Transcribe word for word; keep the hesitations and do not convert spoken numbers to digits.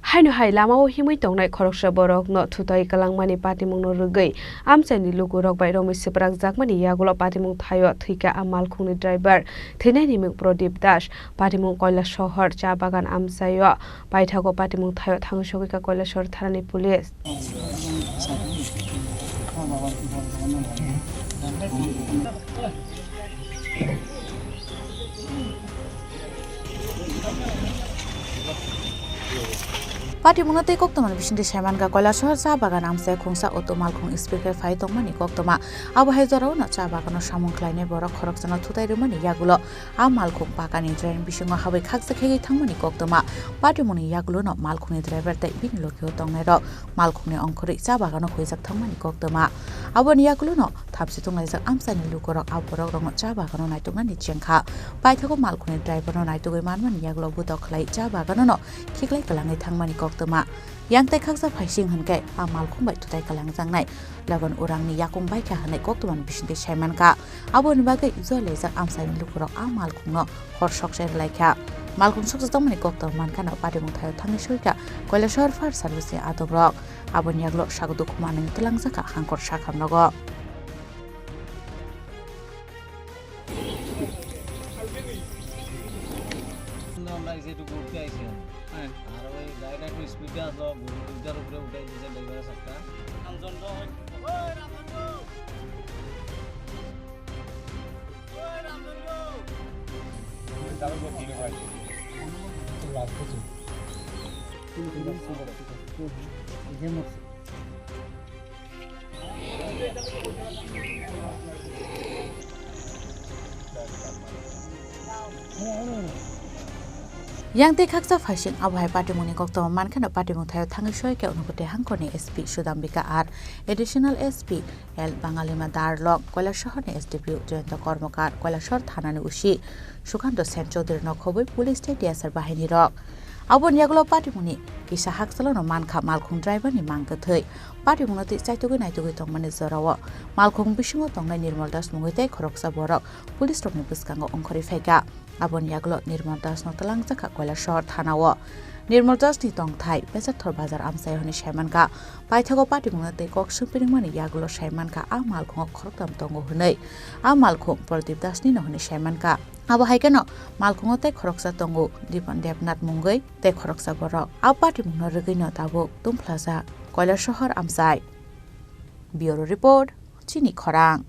Haino hai lamao himwi tongnai khoroksa borokno thutai kwlangmani patimungno rwgwi amchaini lukurok bai romwi swprakjakmani yagulo patimung thaio thwikha a malkhungni driver. Thwinaini mung Pradip Das, patimung Koilasohor cha bagan amchaio. Paithago patimung thaio thangwi sogwikha Koilasohor thanani police. Patimungno tei koktwmani bisingtwi saimankha, Koilasohor cha bagan amchai khungsa auto malkhung speed khe phai tongmani koktwma. Abo hai jorao no cha bagano samung khlainai borok khoroksano thutai rwmani yagulo a malkhung pakani drain bisingo habwi khaksa khegwi thangmani koktwma. Patimungni yagulo no malkhungni driver tei bini logio tongnairok malkhungni ongkhorwi cha bagano huijak thangmani koktwma. Aboni yagulo no thapsi tonglaijak amchaini lukurok a borokrokno cha bagano naituknani chengkha. Paithago malkhungni driverno naitugwi manmani yagulo butok khlai cha baganono khiklai kwlangwi thangmani koktwma. Yang tei khaksa phaising hwnkhe a malkhung bai thutai kwlangjaknai Lagan Urangni yakung baikha hwnwi koktwmani bisingtwi saimankha. Aboni bagwi joi laijak amchaini lukurok a malkhungno hor sokse rwlaikha. Malkhung soksa tongmani koktwma mankhano patimung thaio thangwi soikha Koilasohor fire service ni adongrok. Aboni yagulo sago dukhu manwi twlangjakha Hangkor sakhamnogo. আমরা এই যে একটু ঘুরতে আইছি। হ্যাঁ। আর ওই গাড়িটা একটু স্পিডে আসলো, ঘুরে দুইটার উপরে উঠাই দিয়েছে ড্রাইভারের সবটা। রামচন্দ্র, ওই রামচন্দ্র! ওই রামচন্দ্র! ওই যাবে তো ঘুরে ভাই। লাস্ট কিছু। এই যে মরছে। Yang tei khaksa phaising abo hai patimungni koktwma mankheno patimung thaio thangwi soikha Unakoti hangkorni S P Sudambika R, Additional S P L Bangalima Darlok, Koilasohorni S D P O Jayanta Kormokar, Koilasohor thanani O C Sukanta Sen Chowdhury no khobwi police tei T S R bahinirok. Aboni yagulo patimungni kisa hakchalono mankha malkhung driver ni mang kwthwi. Patimungno twi chaitugwi naitugwi tongmani jorao malkhung bisingo tongnai Nirmal Das mungwi tei khoroksa borok police rokni bwskango ongkhorwi phaikha. Aboni yagulo Nirmal Das no twlangjakha Koilasohor thanao. Nirmal Das ni tongthai Pesarthor bazar amchaio hwnwi saimankha. Paithago patimungno tei kok swngpirwngmani yagulo saimankha a malkhungo khoroktham tongo hwnwi. A malkhung Pradip Das ni no hwnwi saimankha. Abo hai kheno malkhungo tei khoroksa tongo Dipan Debnath mungwi tei khoroksa borok. A patimungno rwgwino tabuk tungphlajak Koilasohor amchai. Bureau Report, Chini Khorang.